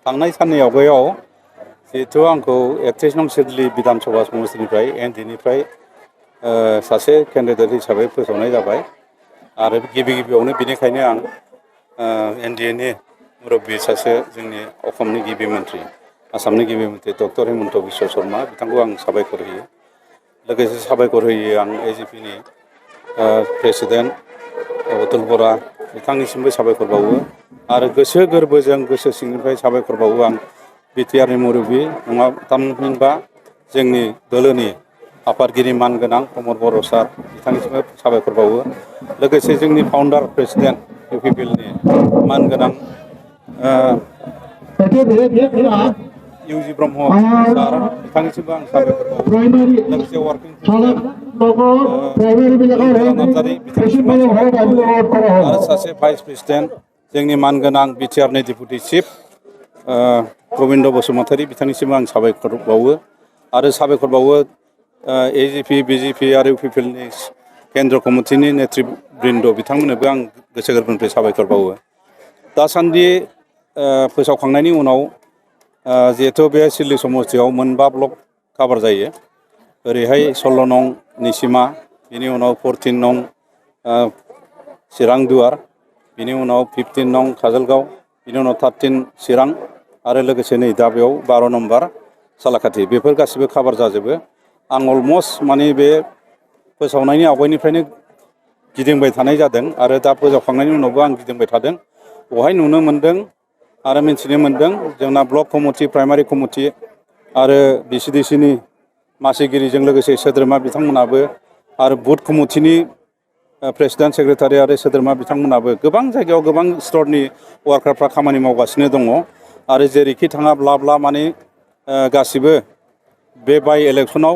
थांनाय साननै आवगायाव जिहेथु आंखौ 31 नं सिडली विधानसभा समस्तिनिफ्राय एनडिनिफ्राय सासे केन्डिडेट हिसाबै फोसावनाय जाबाय आरो गिबियावनो बेनिखायनो आं एनडिएनि मुरब्बी सासे जोंनि असमनि गिबि मन्त्रि आसामनि गिबि मन्त्रि डक्टर हिमन्त बिश्व शर्मा बिथांखौ आं साबायखर होयो लोगोसे साबायखर होयो आं एजिपिनि प्रेसिडेन्ट अतुल बरा बिथांनिसिमबो साबायखर बावो आरो गोसो गोरबोजों गोसो सिंनिफ्राय साबायखर बावो आं बिटिआरनि मुरब्बी नङा थामहिनबा जोंनि दोलोनि आफादगिरि मानगोनां प्रमद बर'सा बिथांनिसिमबो साबायखर बावो लोगोसे जोंनि फाउन्डार प्रेसिडेन्ट इउपिपिएलनि मानगोनां इउजि ब्रह्म सार बिथांनिसिमबो आं साबायखर बावो लोगोसे वार्किं प्रेसिडेन्ट नार्जारि बिथांनिसिमबो आं साबायखर बावो आरो सासे भाइस प्रेसिडेन्ट जोंनि मानगोनां बिटिआरनि डेपुटि चिफ गबिन्द बसुमतारी बिथांनिसिमबो आं साबायखर बावो आरो साबायखर बावो एजिपि बिजेपि आरो इउपिपिएलनि केन्द्र कमिटिनि नेतृबृन्द बिथांमोननोबो आं गोसो गोरबोनिफ्राय साबायखर बावो दासान्दि फोसावखांनायनि उनाव जिहेथु बे सिडली समस्तियाव मोनबा ब्लक काभार जायो ओरैहाय 16 नं निसिमा बिनि उनाव 14 नं चिरां दुवार बिनि उनाव 15 नं काजलगाव बिनि उनाव 13 चिरां आरो लोगोसे नै दा बेयाव 12 नम्बर सालाकाथि बेफोर गासिबो काभार जाजोबो आं अलमस्ट माने बे फोसावनायनि आवगायनिफ्रायनो गिदिंबाय थानाय जादों आरो दा फोसावखांनायनि उनावबो आं गिदिंबाय थादों बेवहाय नुनो मोन्दों आरो मिथिनो मोन्दों जोंना ब्लक कमिटि प्राइमारि कमिटि आरो बिसिडिसिनि मासिगिरिजों लोगोसे सोद्रोमा बिथांमोनाबो आरो बुथ कमिटिनि प्रेसिडेन्ट सेक्रेटारि आरो सोद्रोमा बिथांमोनाबो गोबां जायगायाव गोबां स्तरनि वार्कारफ्रा खामानि मावगासिनो दङ आरो जेरैखि थाङाब्ला माने गासिबो बे बाइ इलेक्सनाव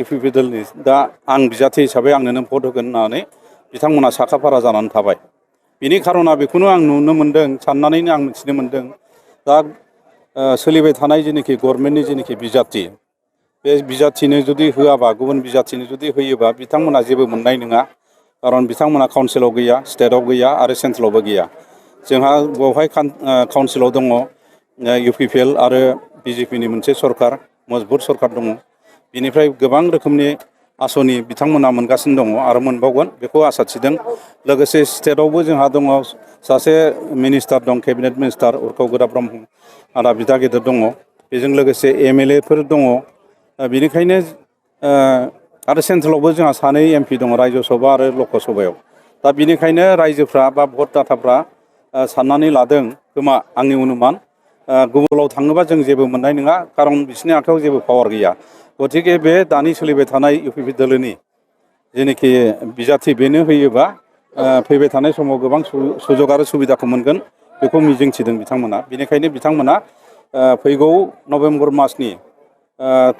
इउपिपिएलनि दा आं बिजाथि हिसाबै आंनोनो भट होगोन होननानै बिथांमोना साखाफारा जानानै थाबाय बिनि खारना बेखौनो आं नुनो मोन्दों साननानैनो आं मिथिनो मोन्दों दा सोलिबाय थानाय जेनाखि गभर्नमेन्टनि जेनाखि बिजाथि बे बिजाथिनो जुदि होआबा गुबुन बिजाथिनो जुदि होयोबा बिथांमोना जेबो मोननाय नङा खारन बिथांमोना काउन्सिलाव गैया स्टेटआव गैया आरो सेन्ट्रेलावबो गैया जोंहा बेवहाय काउन्सिलाव दङ इउपिपिएल आरो बिजेपिनि मोनसे सरकार मजबुत सरकार दङ बिनिफ्राय गोबां रोखोमनि आसनि बिथांमोना मोनगासिनो दङ आरो मोनबावगोन बेखौ आसा थिदों लोगोसे स्टेटआवबो जोंहा दङ सासे मिनिस्टार दं केबिनेट मिनिस्टार उर्खाव गोदा ब्रह्म आदा बिदा गेदेर दङ बेजों लोगोसे एमएलएफोर दङ बेनिखायनो आरो सेन्ट्रेलावबो जोंहा सानै एमपि दङ रायजो सभा आरो लकसभायाव दा बिनिखायनो रायजोफ्रा बा भटदाताफ्रा साननानै लादों खोमा आंनि अनुमान गुबुनाव थाङोबा जों जेबो मोननाय नङा खारन बिसोरनि आखायाव जेबो पावार गैया गतिके बे दानि सोलिबाय थानाय इउपिपि दोलोनि जेनाखि बिजाथि बेनो होयोबा फैबाय थानाय समाव गोबां सुजुग आरो सुबिदाखौ मोनगोन बेखौ मिजिंथिदों बिथांमोना बेनिखायनो बिथांमोना फैगौ नभेम्बर मासनि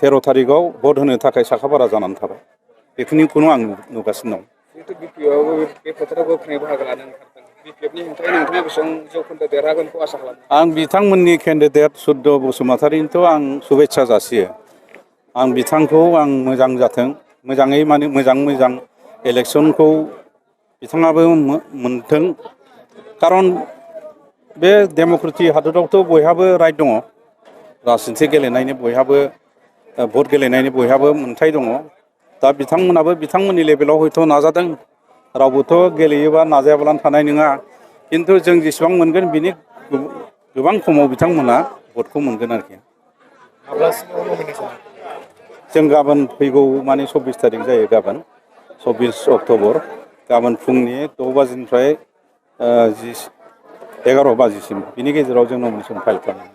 13 थारिखआव भट होनो थाखाय साखाफारा जानानै थाबाय बेखिनिखौनो आं नुगासिनो दं आं बिथांमोननि केन्डिडेट सुद्द बसुमतारीनोथ' आं शुभेच्छा जासियो आं बिथांखौ आं मोजां जाथों मोजाङै माने मोजां इलेक्सनखौ बिथाङाबो मोनथों खारन बे डेम'क्रेटिक हादरावथ' बयहाबो राइट दङ राजनिथि गेलेनायनि बयहाबो भट गेलेनायनि बयहाबो मोन्थाय दङ दा बिथांमोनाबो बिथांमोननि लेभेलाव हयथ' नाजादों रावबोथ' गेलेयोबा नाजायाब्लानो थानाय नङा खिन्थु जों जेसेबां मोनगोन बिनि गोबां खमाव बिथांमोना भटखौ मोनगोन आरोखि जों गाबोन फैगौ माने 24 थारिख जायो गाबोन 24 अक्ट'बर गाबोन फुंनि 6 बाजिनिफ्राय 11 बाजिसिम बिनि गेजेराव जों नमिनेसन फाइल खालामो